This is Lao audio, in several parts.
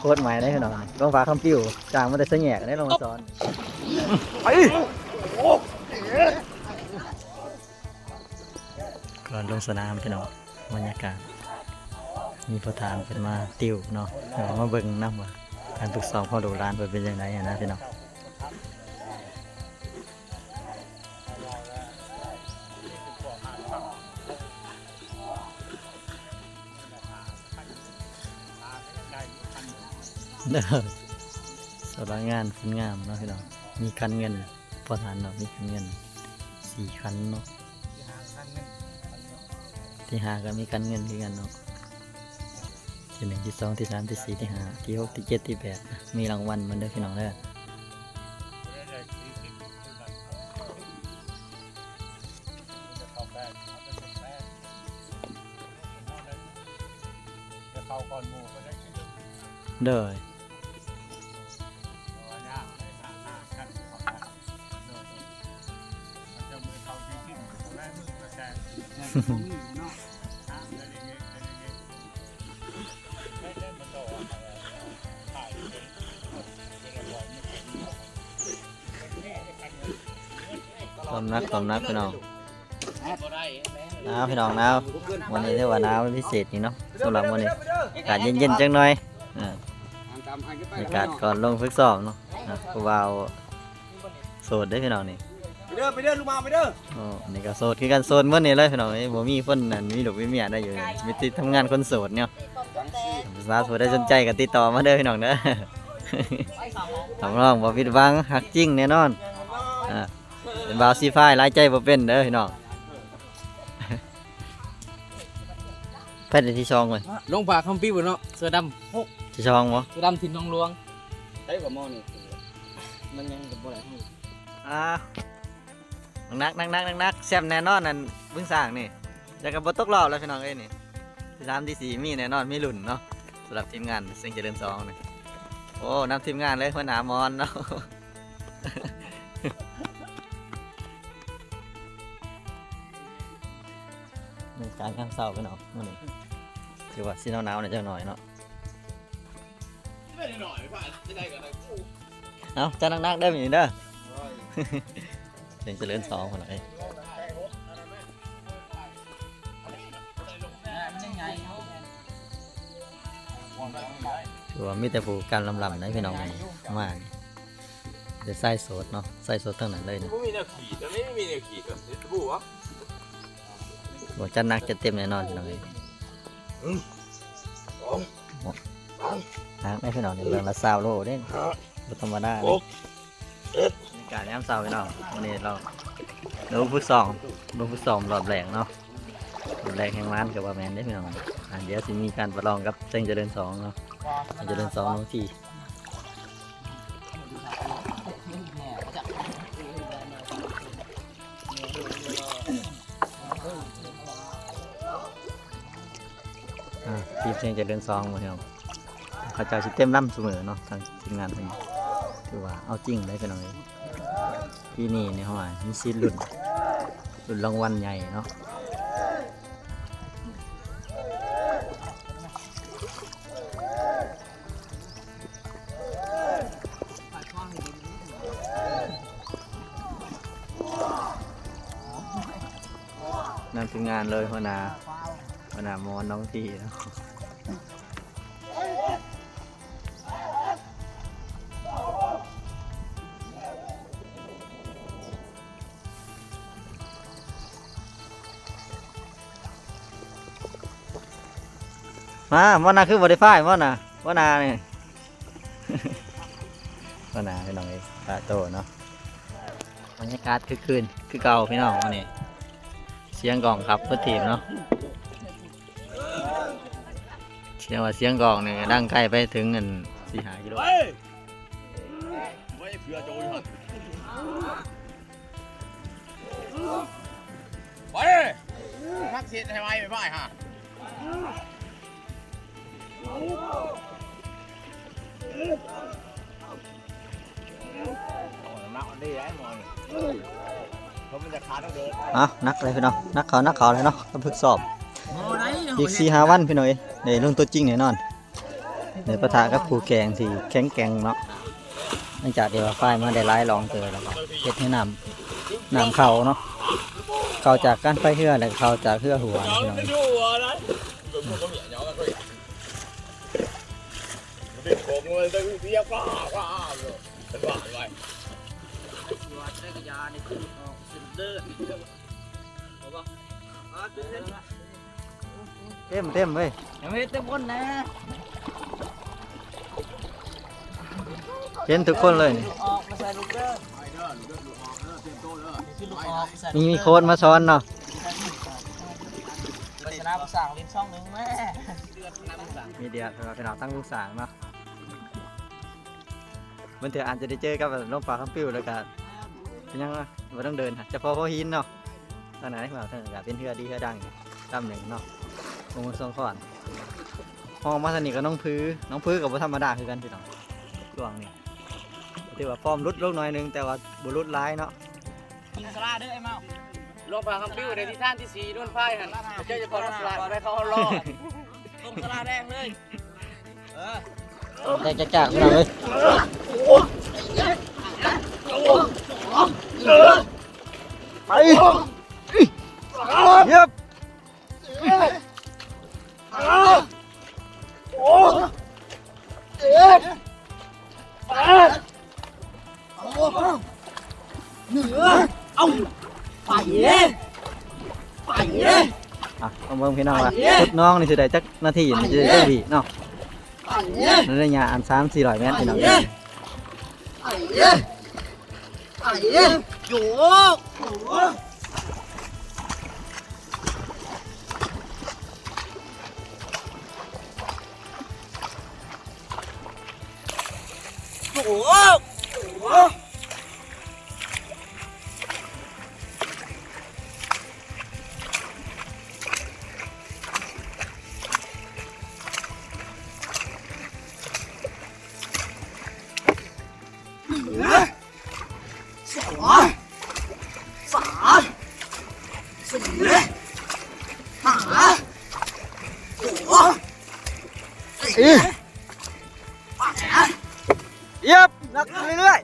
ໂຄດໃໝ່ເດ້ພີ່ນ້ອງ ລົງຝາຄຳປິວ ຈ້າງມາແຕ່ໄຊແຍກເດ້ ລົງມາສອນ ໄປ ກ່ອນລົງສະໜາມພີ່ນ້ອງ ບັນຍາກາດ ມີປະທານເພິ່ນມາຕິວເນາະ ແລ້ວມາເບິ່ງນຳວ່າການຝຶກຊ້ອມຂອງລູກຫຼານເພິ່ນເປັນຈັ່ງໃດຫັ້ນນະພີ່ນ້ອງ. ສຳລັບງານຄົນງາມເນາະພີ່ນ້ອງ ມີຂັນເງິນ ປະທານເນາະ ມີຂັນເງິນສີ່ຂັນເນາະ ທີຫ້າກໍມີຂັນເງິນຄືກັນເນາະ ທີໜຶ່ງ ທີສອງ ທີສາມ ທີສີ່ ທີຫ້າ ທີຫົກ ທີເຈັດ ທີແປດ ມີລາງວັນນຳເດີພີ່ນ້ອງເດີ. ໂດຍ ຕ້ອມໜັກ ຕ້ອມໜັກພີ່ນ້ອງ ໜາວພີ່ນ້ອງ ໜາວ ມື້ນີ້ຖືວ່າໜາວເປັນພິເສດນີ້ເນາະ ສຳລັບມື້ນີ້ ອາກາດເຢັນໆ ຈັກໜ່ອຍ ອາ ບັນຍາກາດກ່ອນລົງຝຶກຊ້ອມເນາະ ອາ ຜູ້ບ່າວໂສດເດ້ພີ່ນ້ອງນີ້ ໄປເດີ ໄປເດີ ລູກບ່າວ ໄປເດີ ໂອ້ ອັນນີ້ກໍໂສດຄືກັນ ໂສດໝົດນີ້ເລີຍພີ່ນ້ອງເອີຍ ບໍ່ມີຄົນນັ້ນ ມີລູກມີເມຍໄດ້ຢູ່ ມີແຕ່ທຳງານຄົນໂສດເນາະ ສາທຸ ຜູ້ໃດສົນໃຈກໍຕິດຕໍ່ມາເດີພີ່ນ້ອງເດີ ຮັບຮອງບໍ່ຜິດຫວັງ ຮັກຈິງແນ່ນອນ ອາ ເປັນບ່າວຊີຟາຍ ຫຼາຍໃຈບໍ່ເປັນເດີພີ່ນ້ອງ. ໃຜໄດ້ທີສອງເວີຍ ລົງຝາຄຳປິວເນາະ ເສື້ອດຳ ທີສອງບໍ່ ເສື້ອດຳຖິ່ນໜອງຫຼວງ ໄດ້ບໍ່ໝໍນີ້ ມັນຍັງບໍ່ໄດ້ ອາ ໜັກໆໆໆ ແຊມແນ່ນອນ ອັນບຶງສາງນີ້ ແຕ່ກໍບໍ່ຕົກລອບແລ້ວພີ່ນ້ອງເອີຍນີ້ ທີສາມ ທີສີ່ ມີແນ່ນອນ ມີລຸ້ນເນາະ ສຳລັບທີມງານເສັງຈະເລີນສອງນີ້ ໂອ້ ນຳທີມງານເລີຍ ຫົວໜ້າມອນເນາະ. ບັນຍາກາດຍາມເຊົ້າພີ່ນ້ອງ ມື້ນີ້ຖືວ່າຊິໜາວໆ ແດ່ຈັກໜ້ອຍເນາະ ເອົາ ຈັດໜັກໆ ເດີມື້ນີ້ເດີ ເສັງຈະເລີນສອງພຸ້ນລະເອີຍ. ຖືວ່າມີແຕ່ຜູ້ການລ້ຳໆ ເດ້ພີ່ນ້ອງ ມື້ນີ້ມານີ້ ແຕ່ຊາຍໂສດເນາະ ຊາຍໂສດທັງນັ້ນເລີຍນີ້ ບໍ່ມີແນວຂີດ ແຕ່ໄມ່ມີແນວຂີດ ເຮັດບໍ່ວະ ໂອ້ ຈັດໜັກຈັດເຕັມແນ່ນອນພີ່ນ້ອງເອີຍ ໜັກເດ້ພີ່ນ້ອງ ນີ້ເບິ່ງລະຊາວໂລເດ້ ບໍ່ທຳມະດາເດ້. ບັນຍາກາດຍາມເຊົ້າພີ່ນ້ອງ ມື້ນີ້ເຮົາລົງຝຶກຊ້ອມ ລົງຝຶກຊ້ອມຮອບແລກເນາະ ຮອບແລກແຮງມານກໍບໍ່ແມ່ນເດ້ພີ່ນ້ອງ ອາ ດຽວຊິມີການປະລອງກັບເສັງຈະເລີນສອງເນາະ ເສັງຈະເລີນສອງ ວັນທີ ອ່າ ທີມເສັງຈະເລີນສອງ ພີ່ນ້ອງ ເຂົາເຈົ້າຊິເຕັມລຳສະເໝີເນາະ ທາງທີມງານເພິ່ນ ຖືວ່າເອົາຈິງເລີຍພີ່ນ້ອງເອີຍ ປີນີ້ນີ້ເຮົາວ່າມີສິດລຸ້ນ ລຸ້ນລາງວັນໃຫຍ່ເນາະ. ນຳທີມງານເລີຍ ຫົວໜ້າ ຫົວໜ້າໝໍນ້ອງທີ່ເນາະ ມາ ໝໍນາ ຄືບໍ່ໄດ້ຝາກໝໍນາ ຫົວໜ້ານີ້ ຫົວໜ້າພີ່ນ້ອງເອີຍ ປາໂຕເນາະ ບັນຍາກາດຄຶກຄື້ນຄືເກົ່າພີ່ນ້ອງ ມື້ນີ້ ສຽງກ້ອງຂັບເບິດທີມເນາະ ສຽງວ່າສຽງກ້ອງນີ້ດັງໄກໄປເຖິງອັນ ສີ່ຫ້າກິໂລ ໄປ ໄປ ພັກເສດໃຫ້ໄວ ໄປ ຫາ ເອົາ ໜັກເລີຍພີ່ນ້ອງ ໜັກເຂົ້າ ໜັກເຂົ້າເລີຍເນາະ ການຝຶກຊ້ອມ ອີກສີ່ຫ້າວັນພີ່ນ້ອງເອີຍ ໄດ້ລົງຕົວຈິງແນ່ນອນ. ໄດ້ປະທະກັບຄູ່ແຂ່ງທີ່ແຂງແກ່ງເນາະ. ຫຼັງຈາກທີ່ວ່າພາຍມາໄດ້ຫຼາຍລອງເຕີບແລ້ວກໍເຮັດໃຫ້ນ້ຳ ນ້ຳເຂົ້າເນາະ, ເຂົ້າຈາກການພາຍເຮືອ ແລະ ເຂົ້າຈາກເຮືອຫົວເນາະ. ເຕັມ ເຕັມເວີຍ ເຮັດເຕັມຄົນແດ່. ເຫັນທຸກຄົນເລີຍນີ້ ອອກມາໃສ່ລູກເດີ ມີ ມີໂຄ້ດມາສອນເນາະ. ໄປຊະນະຜູ້ສ້າງຫຼິ້ນຊ່ອງໜຶ່ງແມ້ ມີເດືອດ ພີ່ນ້ອງ ທັງຜູ້ສ້າງເນາະ. ບາງເທື່ອອາດຈະໄດ້ເຈີກັບຫຼວງປ່າຄຳປິວ ແລ້ວກະເປັນຫຍັງວະ ບໍ່ຕ້ອງເດີນ ຈະພໍຫົວຫີນເນາະ. ທາງນັ້ນເວົ້າ ທາງນັ້ນກະເປັນເຮືອດີເຮືອດັງລຳໜຶ່ງເນາະ ຂອງເມືອງສອງຄອນ. ຮອງມາທາງນີ້ກໍໜອງຜື ໜອງຜືກໍບໍ່ທຳມະດາຄືກັນພີ່ນ້ອງ. ຊ່ວງນີ້ຖືວ່າຟອມຫຼຸດລົງໜ້ອຍໜຶ່ງ ແຕ່ວ່າບໍ່ຫຼຸດຫຼາຍເນາະ. ກິນສະຫຼາເດີໄອ້ເມົາ. ຫຼວງປ່າຄຳປິວໄດ້ທີ່ທ່ານທີ່ສີ່ໂດນພາຍຫັ້ນ ເຈົ້າຈະພໍສະຫຼາໄວ້ເຂົາເຮົາລໍ ຕົ້ມສະຫຼາແດງເລີຍ. ແຕກຈາກໆ ພີ່ນ້ອງເອີຍ ໄປ ເຢັບ. ເອີ ເອົາ ໄປເລີຍ ໄປເລີຍ. ອ່ະ ມາເບິ່ງພີ່ນ້ອງວ່າ ໄປເລີຍ ຊຸດນ້ອງນີ້ຊິໄດ້ຈັກນາທີ ຊິໄດ້ຈັກວິເນາະ ໄປເລີຍ ໃນໄລຍະອັນສາມສີ່ຮ້ອຍແມັດ ໄປເລີຍ ພີ່ນ້ອງເອີຍ ໄປເລີຍ. ເອີ ເຢັບ ໜັກເລື້ອຍ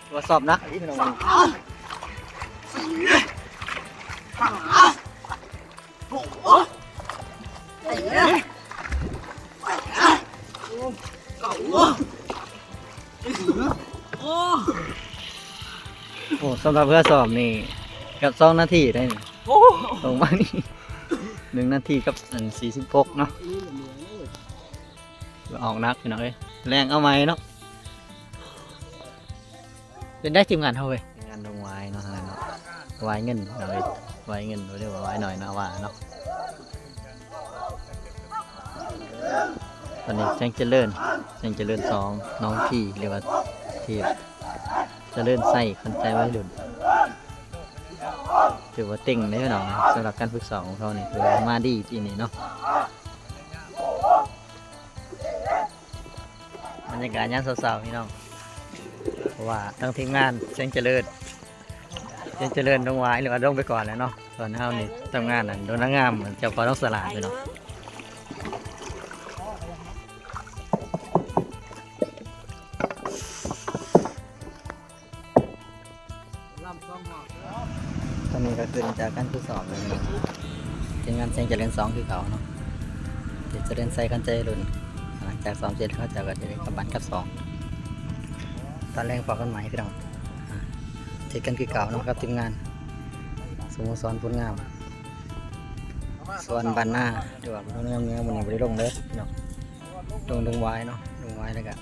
ໆ ກວດສອບໜັກອີກ ພີ່ນ້ອງ. ໂອ້ ສຳລັບເຮືອຊ້ອມນີ້ ເກືອບສອງນາທີໄດ້ນີ້ ໂອ້ ລົງມານີ້ ໜຶ່ງນາທີກັບອັນສີ່ສິບຫົກເນາະ ອອກໜັກພີ່ນ້ອງເອີຍ ແລງເອົາໃໝ່ເນາະ. ເປັນໄດ້ທີມງານເຮົາເວີຍ ທີມງານດົງຫວາຍເນາະ ທາງນັ້ນເນາະ ຫວາຍເງິນພີ່ນ້ອງເອີຍ ຫວາຍເງິນ ຫຼືວ່າຫວາຍໜ້ອຍນາວາເນາະ. ຕອນນີ້ແສງຈະເລີນ ແສງຈະເລີນສອງ ໜອງພີ ຫຼືວ່າທີມຈະເລີນໄຊ ຂວັນໃຈໄວລຸ້ນ ຖືວ່າເຕັງເດ້ພີ່ນ້ອງ ສຳລັບການຝຶກຊ້ອມຂອງເຂົານີ້ ຖືວ່າມາດີປີນີ້ເນາະ. ບັນຍາກາດຍາມເຊົ້າໆ ພີ່ນ້ອງ ເພາະວ່າທັງທີມງານແສງຈະເລີນ ແສງຈະເລີນດົງຫວາຍ ຫຼືວ່າດົງໄປກ່ອນແລ້ວເນາະ. ສ່ວນເຮົານີ້ທຳງານນັ້ນດົງນາງາມ ເຈົ້າພໍ່ນ້ອງສະຫຼາດພີ່ນ້ອງ. ຕອນນີ້ກໍຂຶ້ນຈາກການຝຶກຊ້ອມແລ້ວເນາະ ທີມງານແສງຈະເລີນສອງຄືເກົ່າເນາະ ທີ່ຈະເລີນໄຊ ຂວັນໃຈໄວລຸ້ນ. ຫຼັງຈາກຊ້ອມເສັດ ເຂົາເຈົ້າກໍຈະໄດ້ກັບບ້ານກັບຊ່ອງ. ຕອນແລງພໍ້ກັນໃໝ່ພີ່ນ້ອງ ເຈີກັນຄືເກົ່າເນາະ ກັບທີມງານສະໂມສອນໂພນງາມ ສ່ວນບ້ານນາ ຫຼືວ່າໂພນງາມເໜືອ ມື້ນີ້ບໍ່ໄດ້ລົງເດີພີ່ນ້ອງ ລົງດົງຫວາຍເນາະ ດົງຫວາຍ ແລ້ວກໍ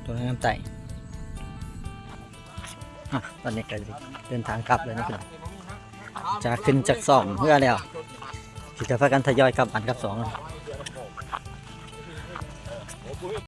ດົງນາງາມໃຕ້. ອ່ະ ຕອນນີ້ກໍເດີນທາງກັບແລ້ວເນາະພີ່ນ້ອງ ຈາກຂຶ້ນຈາກຊ້ອມເຮືອແລ້ວ ທີ່ຈະພາກັນທະຍອຍກັບບ້ານກັບຊ່ອງ.